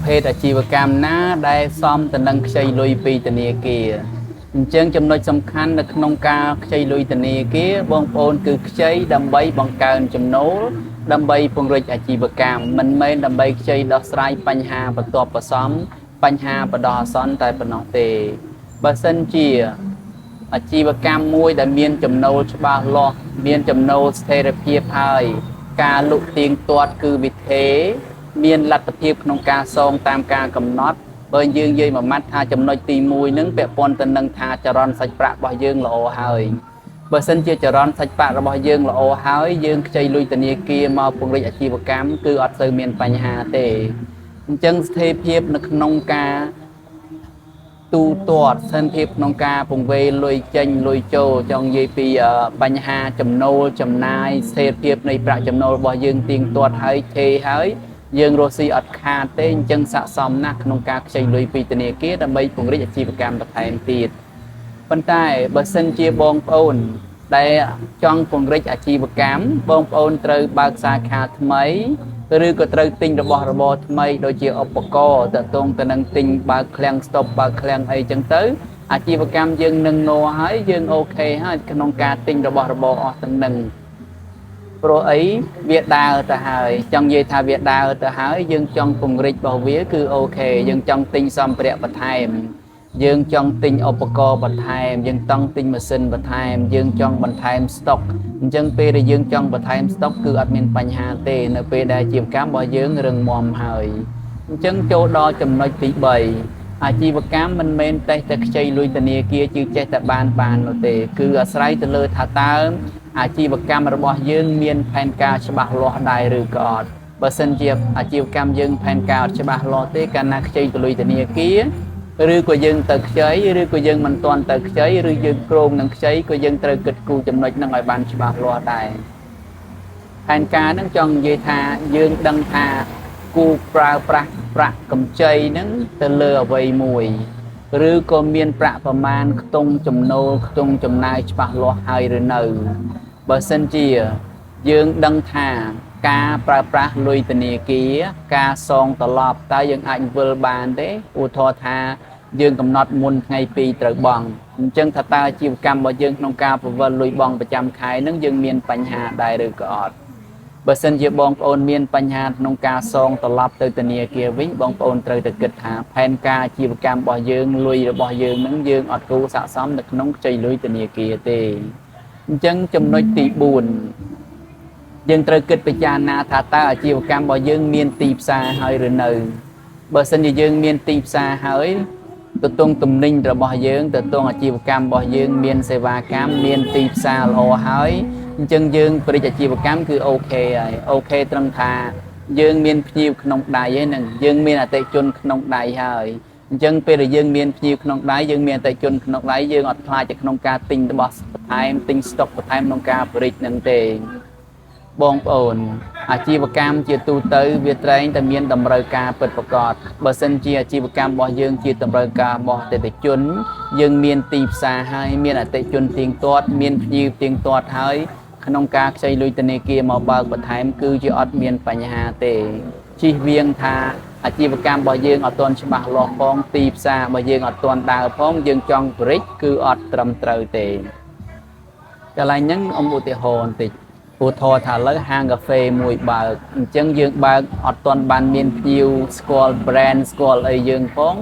ភេទអាជីវកម្មណាដែលសមទៅនឹងខ្ចីលុយពីធនាគារអញ្ចឹងចំណុចសំខាន់នៅក្នុងការខ្ចីលុយធនាគារបងប្អូនគឺខ្ចីដើម្បីបង្កើនចំណូលដើម្បីពង្រីកអាជីវកម្មមិនមែនដើម្បីខ្ចីដោះស្រាយបញ្ហាបន្ទាប់បន្សំបញ្ហាបណ្ដោះអាសន្នតែប៉ុណ្ណោះទេបើសិនជាអាជីវកម្មមួយដែលមានចំណូលច្បាស់លាស់មានចំណូលស្ថិរភាពហើយការលក់ទៀងទាត់គឺវិធេមានលទ្ធភាពក្នុងការសងតាមការកំណត់បើយើងនិយាយមួយម៉ាត់ថាចំណុចទី1ហ្នឹងពាក់ព័ន្ធទៅនឹងថាចរន្តសាច់ប្រាក់របស់យើងល្អហើយបើសិនជាចរន្តសាច់ប្រាក់របស់យើងល្អហើយយើងខ្ចីលុយធនាគារមកពង្រីកអាជីវកម្មគឺអត់សូវមានបញ្ហាទេអញ្ចឹងស្ថិរភាពនៅក្នុងការទូទាត់ស្ថិរភាពក្នុងការពង្វេលុយចេញលុយចូលចង់និយាយពីបញ្ហាចំណូលចំណាយស្ថិរភាពនៃប្រាក់ចំណូលរបស់យើងទៀងទាត់ហើយថេហើយយើងរស់ស៊ីអត់ខាតទេអញ្ចឹងស័ក្តិសមណាស់ក្នុងការខ្ចីលុយពីធនាគារដើម្បីពង្រីកអាជីវកម្មបន្ថែមទៀតប៉ុន្តែបើសិនជាបងប្អូនដែលចង់ពង្រីកអាជីវកម្មបងប្អូនត្រូវបើកសាខាថ្មីឬក៏ត្រូវទិញរបស់របរថ្មីដូចជាឧបករណ៍តកតងទៅនឹងទិញបើកឃ្លាំងស្តុបបើកឃ្លាំងអីចឹងទៅអាជីវកម្មយើងនឹងណហើយយើង OK ហើយក្នុងការទិញរបស់របរអស់ទាំងនឹងព្រោះអីវាដើរទៅហើយចង់និយាយថាវាដើរទៅហើយយើងចង់ពង្រីករបស់វាគឺ OK យើងចង់ទិញសម្ភារៈបន្ថែមយើងចង់ទិញឧបករណ៍បន្ថែមយើងចង់ទិញម៉ាស៊ីនបន្ថែមយើងចង់បន្ថែមស្តុកអញ្ចឹងពេលដែលយើងចង់បន្ថែមស្តុកគឺអត់មានបញ្ហាទេនៅពេលដែលអាជីវកម្មរបស់យើងរឹងមាំហើយអញ្ចឹងចូលដល់ចំណុចទី3អាជីវកម្មមិនមែនតែតែខ្ចីលុយធនាគារជឿចេះតែបាននោះទេគឺអាស្រ័យទៅលើថាតើអាជីវកម្មរបស់យើងមានផែនការច្បាស់លាស់ដែរឬក៏អត់បើសិនជាអាជីវកម្មយើងផែនការអត់ច្បាស់លាស់ទេកាលណាខ្ចីទៅលុយធនាគារឬក៏យើងទៅខ្ចីឬក៏យើងមិនទាន់ទៅខ្ចីឬយើងគ្រោងនឹងខ្ចីក៏យើងត្រូវគិតគូរចំណុចហ្នឹងឲ្យបានច្បាស់លាស់ដែរផែនការហ្នឹងចង់និយាយថាយើងដឹងថាគូប្រើប្រាស់ប្រាក់កម្ចីហ្នឹងទៅលើអ្វីមួយឬក៏មានប្រាក់ប្រមាណខ្ទង់ចំណូលខ្ទង់ចំណាយច្បាស់លាស់ហើយឬនៅបើសិនជាយើងដឹងថាការប្រើប្រាស់លុយធនាគារការសងត្រឡប់តើយើងអាចវិលបានទេឧទាហរណ៍ថាយើងកំណត់មុនថ្ងៃ2ត្រូវបង់អញ្ចឹងថាតើអាជីវកម្មរបស់យើងក្នុងការពវល់លុយបង់ប្រចាំខែហ្នឹងយើងមានបញ្ហាដែរឬក៏អត់បើសិនជាបងប្អូនមានបញ្ហាក្នុងការសងត្រឡប់ទៅធនាគារវិញបងប្អូនត្រូវតែគិតថាផែនការអាជីវកម្មរបស់យើងលុយរបស់យើងនឹងយើងអត់គួរស័ក្តិសមនៅក្នុងខ្ចីលុយធនាគារទេអញ្ចឹងចំណុចទី4យើងត្រូវគិតពិចារណាថាតើអាជីវកម្មរបស់យើងមានទីផ្សារហើយឬនៅបើសិនជាយើងមានទីផ្សារហើយទៅទងទំនិញរបស់យើងទៅទងអាជីវកម្មរបស់យើងមានសេវាកម្មមានទីផ្សារល្អហើយអញ្ចឹងយើងបរិយាអាជីវកម្មគឺ OK ហើយ OK ត្រឹមថាយើងមានភ្ញៀវក្នុងដៃហ្នឹងយើងមានអតិថិជនក្នុងដៃហើយអញ្ចឹងពេលដែលយើងមានភ្ញៀវក្នុងដៃយើងមានអតិថិជនក្នុងដៃយើងអត់ខ្លាចទៅក្នុងការទិញរបស់បន្ថែមទិញស្តុកបន្ថែមក្នុងការបរិយាហ្នឹងទេបងប្អូនអាជីវកម្មជាទូទៅវាត្រែងតែមានតម្រូវការពិតប្រាកដបើសិនជាអាជីវកម្មរបស់យើងជាតម្រូវការរបស់អតិថិជនយើងមានទីផ្សារហើយមានអតិថិជនទៀងទាត់មានភ្ញៀវទៀងទាត់ហើយក្នុងការខ្ចីលុយធនាគារមកបើកបន្ថែមគឺជាអត់មានបញ្ហាទេជិះវៀងថាអាជីវកម្មរបស់យើងអត់ទាន់ច្បាស់លាស់ផងទីផ្សាររបស់យើងអត់ទាន់ដើរផងយើងចង់បរិចគឺអត់ត្រឹមត្រូវទេកន្លែងហ្នឹងអ៊ំឧទាហរណ៍បន្តិចឧទាហរណ៍ថាឥឡូវហាងកាហ្វេមួយបើកអញ្ចឹងយើងបើកអត់ទាន់បានមានភ្ញៀវស្គាល់ brand ស្គាល់អីយើងផង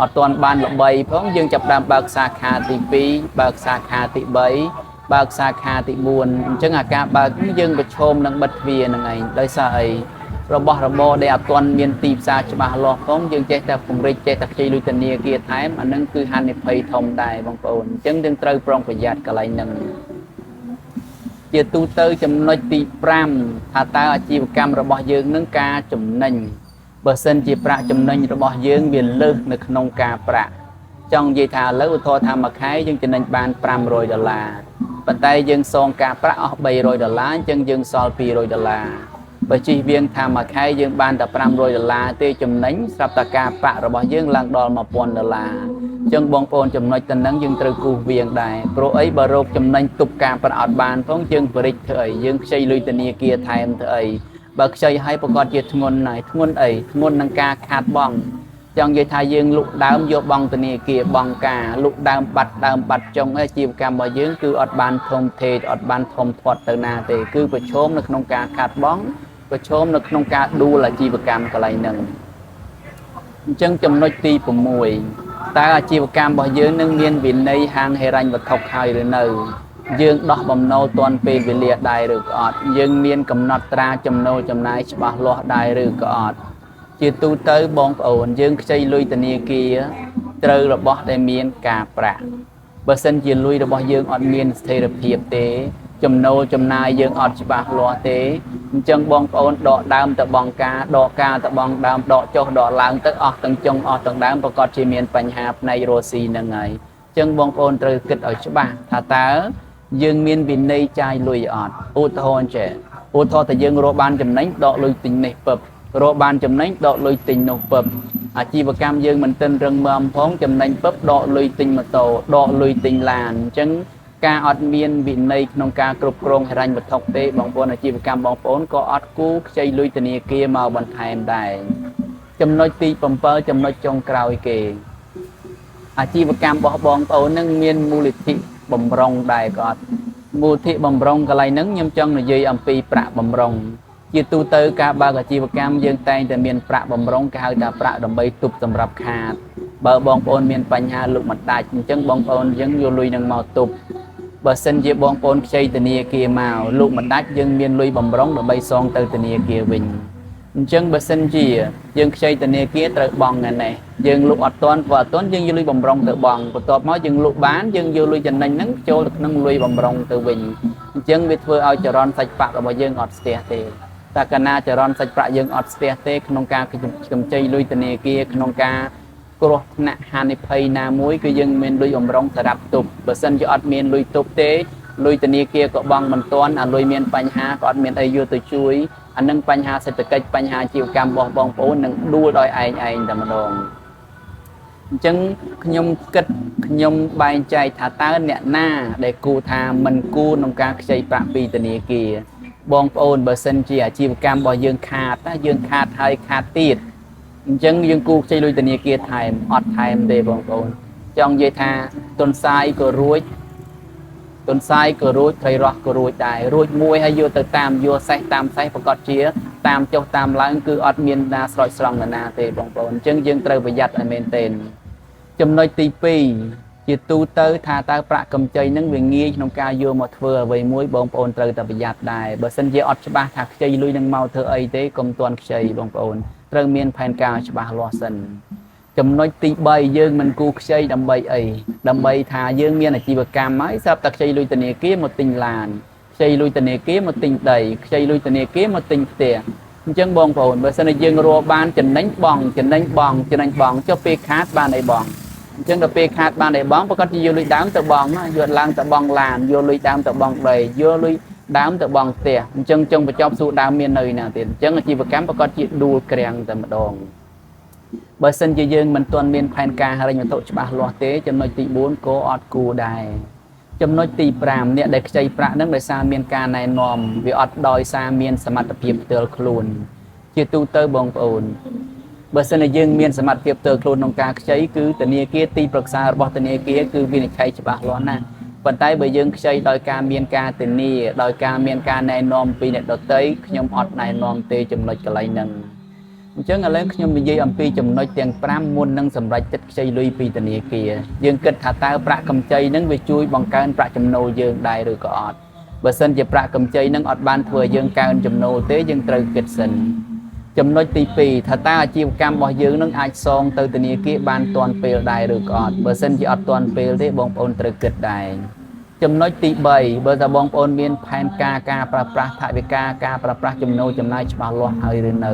អត់ទាន់បានល្បីផងយើងចាប់ផ្ដើមបើកសាខាទី2បើកសាខាទី3បើកសាខាទី4អញ្ចឹងអាការបើកយើងប្រឈមនឹងបិទទ្វារហ្នឹងឯងដោយសារអីរបស់របរដែលអត់ទាន់មានទីផ្សារច្បាស់លាស់ផងយើងចេះតែពង្រីកចេះតែខ្ចីលុយធនាគារថែមអាហ្នឹងគឺហានិភ័យធំដែរបងប្អូនអញ្ចឹងយើងត្រូវប្រុងប្រយ័ត្នកន្លែងហ្នឹងជាទូទៅចំណុចទី5ថាតើអាជីវកម្មរបស់យើងនឹងការចំណេញបើសិនជាប្រាក់ចំណេញរបស់យើងវាលើសនៅក្នុងការប្រាក់ចង់និយាយថាឥឡូវឧទាហរណ៍ថាមួយខែយើងចំណេញបាន500ដុល្លារប៉ុន្តែយើងសងការប្រាក់អស់300ដុល្លារអញ្ចឹងយើងសល់200ដុល្លារបើជិះវៀងថាមួយខែយើងបានតែ500ដុល្លារទេចំណេញស្រាប់តែការប្រាក់របស់យើងឡើងដល់1000ដុល្លារអញ្ចឹងបងប្អូនចំណុចទៅនឹងយើងត្រូវគូសវៀងដែរព្រោះអីបើរកចំណេញទប់ការប្រាក់អត់បានផងយើងបរិចធ្វើអីយើងខ្ចីលុយធនាគារថែមធ្វើអី បើខ្ចីឲ្យប្រកាសជាធ្ងន់ហើយធ្ងន់អីធ្ងន់នឹងការខាតបង់ចង់និយាយថាយើងលុកដើមយកបង់ធនាគារបង់ការលុកដើមបាត់ដើមបាត់ចុងអាជីវកម្មរបស់យើងគឺអត់បានធំធេអត់បានធំធាត់ទៅណាទេគឺប្រឈមនៅក្នុងការខាតបង់ប្រឈមនៅក្នុងការដួលអាជីវកម្មកន្លែងហ្នឹងអញ្ចឹងចំណុចទី6តើអាជីវកម្មរបស់យើងនឹងមានវិន័យហាងហិរញ្ញវត្ថុហើយឬនៅយើងដោះបំណុលទាន់ពេលវេលាដែរឬក៏អត់យើងមានកំណត់ត្រាចំណូលចំណាយច្បាស់លាស់ដែរឬក៏អត់ជាទូទៅបងប្អូនយើងខ្ចីលុយធនាគារត្រូវរបស់ដែលមានការប្រាក់បើសិនជាលុយរបស់យើងអត់មានស្ថិរភាពទេចំណូលចំណាយយើងអត់ច្បាស់លាស់ទេអញ្ចឹងបងប្អូនដកដើមទៅបង់ការដកការទៅបង់ដើមដកចុះដកឡើងទៅអស់ទាំងចុងអស់ទាំងដើមប្រកាសជាមានបញ្ហាផ្នែករស់ស៊ីហ្នឹងហើយអញ្ចឹងបងប្អូនត្រូវគិតឲ្យច្បាស់ថាតើយើងមានវិន័យចាយលុយអត់ឧទាហរណ៍ចេះឧទាហរណ៍តែយើងរកបានចំណេញដកលុយទិញនេះពឹបរកបានចំណេញដកលុយទិញនោះពឹបអាជីវកម្មយើងមិនទិនរឹងមាំផងចំណេញពឹបដកលុយទិញម៉ូតូដកលុយទិញឡានអញ្ចឹងការអត់មានវិន័យក្នុងការគ្រប់គ្រងហិរញ្ញវត្ថុទេបងប្អូនអាជីវកម្មបងប្អូនក៏អត់គូខ្ចីលុយធនាគារមកបន្ថែមដែរចំណុចទី7ចំណុចចុងក្រោយគេអាជីវកម្មរបស់បងប្អូននឹងមានមូលនិធិបំរុងដែរក៏អត់មូលនិធិបំរុងកន្លែងហ្នឹងខ្ញុំចង់និយាយអំពីប្រាក់បំរុងជាទូទៅការបើកអាជីវកម្មយើងតែងតែមានប្រាក់បំរុងគេហៅថាប្រាក់ដើម្បីទប់សម្រាប់ខាតបើបងប្អូនមានបញ្ហាលុកមិនដាច់អញ្ចឹងបងប្អូនយើងយកលុយនឹងមកទប់បើសិនជាបងប្អូនខ្ចីធនាគារមកលុកមិនដាច់យើងមានលុយបំរុងដើម្បីសងទៅធនាគារវិញអញ្ចឹងបើសិនជាយើងខ្ចីធនាគារត្រូវបង់ណែយើងលុកអត់ទាន់ព្រោះអត់ទាន់យើងយកលុយបំរុងទៅបង់បន្ទាប់មកយើងលុកបានយើងយកលុយចំណេញហ្នឹងចូលទៅក្នុងលុយបំរុងទៅវិញអញ្ចឹងវាធ្វើឲ្យចរន្តសាច់ប្រាក់របស់យើងអត់ស្ទះទេតែកាលណាចរន្តសាច់ប្រាក់យើងអត់ស្ទះទេក្នុងការកម្ចីលុយធនាគារក្នុងការគ្រោះថ្នាក់ហានិភ័យណាមួយគឺយើងមានលុយបំរុងសម្រាប់ទប់បើសិនជាអត់មានលុយទប់ទេលុយធនាគារក៏បង់មិនទាន់អាលុយមានបញ្ហាក៏អត់មានអីយកទៅជួយអានឹងបញ្ហាសេដ្ឋកិច្ចបញ្ហាអាជីវកម្មរបស់បងប្អូននឹងដួលដោយឯងតែម្ដងអញ្ចឹងខ្ញុំគិតខ្ញុំបែងចែកថាតើអ្នកណាដែលគួរថាមិនគួរក្នុងការខ្ចីប្រាក់ពីធនាគារបងប្អូនបើសិនជាអាជីវកម្មរបស់យើងខាតណាយើងខាតហើយខាតទៀតអញ្ចឹងយើងគូខ្ចីលុយធនាគារថែមអត់ថែមទេបងប្អូនចង់និយាយថាទុនសាយក៏រួចទុនសាយក៏រួចត្រីរស់ក៏រួចដែររួចមួយហើយយកទៅតាមយកសេះតាមសេះប្រកាសជាតាមចុះតាមឡើងគឺអត់មានណាស្រោចស្រង់ណាទេបងប្អូនអញ្ចឹងយើងត្រូវប្រយ័ត្នឲ្យមែនទែនចំណុចទី2ជាទូទៅថាតើប្រាក់កម្ចីនឹងវាងាយក្នុងការយកមកធ្វើអ្វីមួយបងប្អូនត្រូវតែប្រយ័ត្នដែរបើសិនជាអត់ច្បាស់ថាខ្ចីលុយនឹងមកធ្វើអីទេកុំទាន់ខ្ចីបងប្អូនត្រូវមានផែនការច្បាស់លាស់សិនចំណុចទី3យើងមិនគូខ្ចីដើម្បីអីដើម្បីថាយើងមានអាជីវកម្មហើយស្រាប់តែខ្ចីលុយធនាគារមកទិញឡានខ្ចីលុយធនាគារមកទិញដីខ្ចីលុយធនាគារមកទិញផ្ទះអញ្ចឹងបងប្អូនបើសិនជាយើងរកបានចំណេញបងចំណេញបងចំណេញបងចុះពេលខាតបានអីបងអញ្ចឹងដល់ពេលខាតបានអីបងប្រកាសជាយកលុយដើមទៅបងណាយកឡើងទៅបងឡានយកលុយដើមទៅបងដីយកលុយដើមទៅបងផ្ទះអញ្ចឹងចុងបញ្ចប់សួរដើមមាននៅណាទៀតអញ្ចឹងអាជីវកម្មប្រកាសជាដួលក្រាំងតែម្ដងបើសិនជាយើងមិនទាន់មានផែនការហិរញ្ញវត្ថុច្បាស់លាស់ទេចំណុចទី4ក៏អត់គួរដែរចំណុចទី5អ្នកដែលខ្ចីប្រាក់នឹងដោយសារមានការណែនាំវាអត់ដោយសារមានសមត្ថភាពផ្ទាល់ខ្លួនជាទូទៅបងប្អូនបើសិនជាយើងមានសមត្ថភាពផ្ទាល់ខ្លួនក្នុងការខ្ចីគឺធនាគារទីប្រឹក្សារបស់ធនាគារគឺវិនិច្ឆ័យច្បាស់លាស់ណាស់ប៉ុន្តែបើយើងខ្ចីដោយការមានការធានាដោយការមានការណែនាំពីអ្នកដទៃខ្ញុំអត់ណែនាំទេចំណុចកន្លែងហ្នឹងអញ្ចឹងឥឡូវខ្ញុំនិយាយអំពីចំណុចទាំង5មុននឹងសម្រេចចិត្តខ្ចីលុយពីធនាគារយើងគិតថាតើប្រាក់កម្ចីនឹងវាជួយបង្កើនប្រាក់ចំណូលយើងដែរឬក៏អត់បើសិនជាប្រាក់កម្ចីនឹងអត់បានធ្វើឲ្យយើងកើនចំណូលទេយើងត្រូវគិតសិនចំណុចទី2ថាតើអាជីវកម្មរបស់យើងនឹងអាចសងទៅធនាគារបានទាន់ពេលដែរឬក៏អត់បើសិនជាអត់ទាន់ពេលទេបងប្អូនត្រូវគិតដែរចំណុចទី3បើថាបងប្អូនមានផែនការការប្រើប្រាស់ថវិកាការប្រើប្រាស់ចំណូលចំណាយច្បាស់លាស់ហើយឬនៅ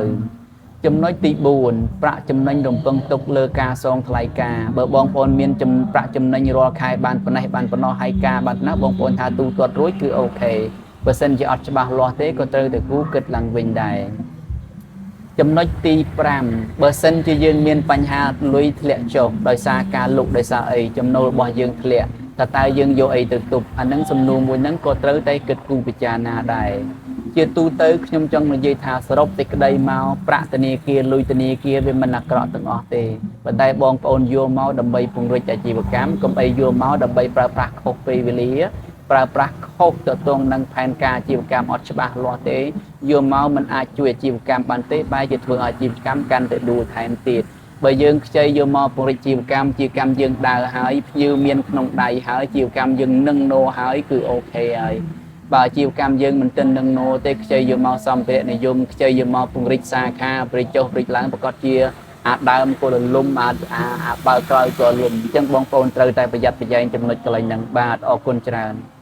ចំណុចទី4ប្រាក់ចំណេញរំពឹងទុកលើការសងថ្លៃការបើបងប្អូនមានប្រាក់ចំណេញរាល់ខែបានប៉ុណ្ណេះបានប៉ុណ្ណោះហើយការបានណាបងប្អូនថាទូទាត់រួចគឺអូខេបើសិនជាអត់ច្បាស់លាស់ទេក៏ត្រូវតែគូគិតឡើងវិញដែរចំណុចទី5បើសិនជាយើងមានបញ្ហាលុយធ្លាក់ចុះដោយសារការលុកដោយសារអីចំណូលរបស់យើងធ្លាក់តើយើងយកអីទៅទប់អានឹងសំណួរមួយហ្នឹងក៏ត្រូវតែគិតគូរពិចារណាដែរ ជាទូទៅខ្ញុំចង់និយាយថាសរុបសេចក្តីមកប្រាក់ធនាគារលុយធនាគារវាមិនអាក្រក់ទាំងអស់ទេប៉ុន្តែបងប្អូនយកមកដើម្បីពង្រីកអាជីវកម្មកុំអីយកមកដើម្បីប្រើប្រាស់ខុសពេលវេលាប្រើប្រាស់ខុសទៅទងនឹងផែនការអាជីវកម្មអត់ច្បាស់លាស់ទេយកមកមិនអាចជួយអាជីវកម្មបានទេបែរជាធ្វើឲ្យអាជីវកម្មកាន់តែដួលថែមទៀតបើយើងខ្ចីយកមកពង្រីកជីវកម្មជីវកម្មយើងដើរហើយភ្ញៀវមានក្នុងដៃហើយជីវកម្មយើងនឹងណូហើយគឺ OK ហើយបើអាជីវកម្មយើងមិនទិននឹងណូទេខ្ចីយកមកសម្ភារៈនិយមខ្ចីយកមកពង្រីកសាខាពង្រីកចុះពង្រីកឡើងប្រកាសជាអាដើមក៏រលំអាអាបើក្រោយក៏លំអញ្ចឹងបងប្អូនត្រូវតែប្រយ័ត្នប្រយែងចំណុចកន្លែងហ្នឹងបាទអរគុណច្រើន។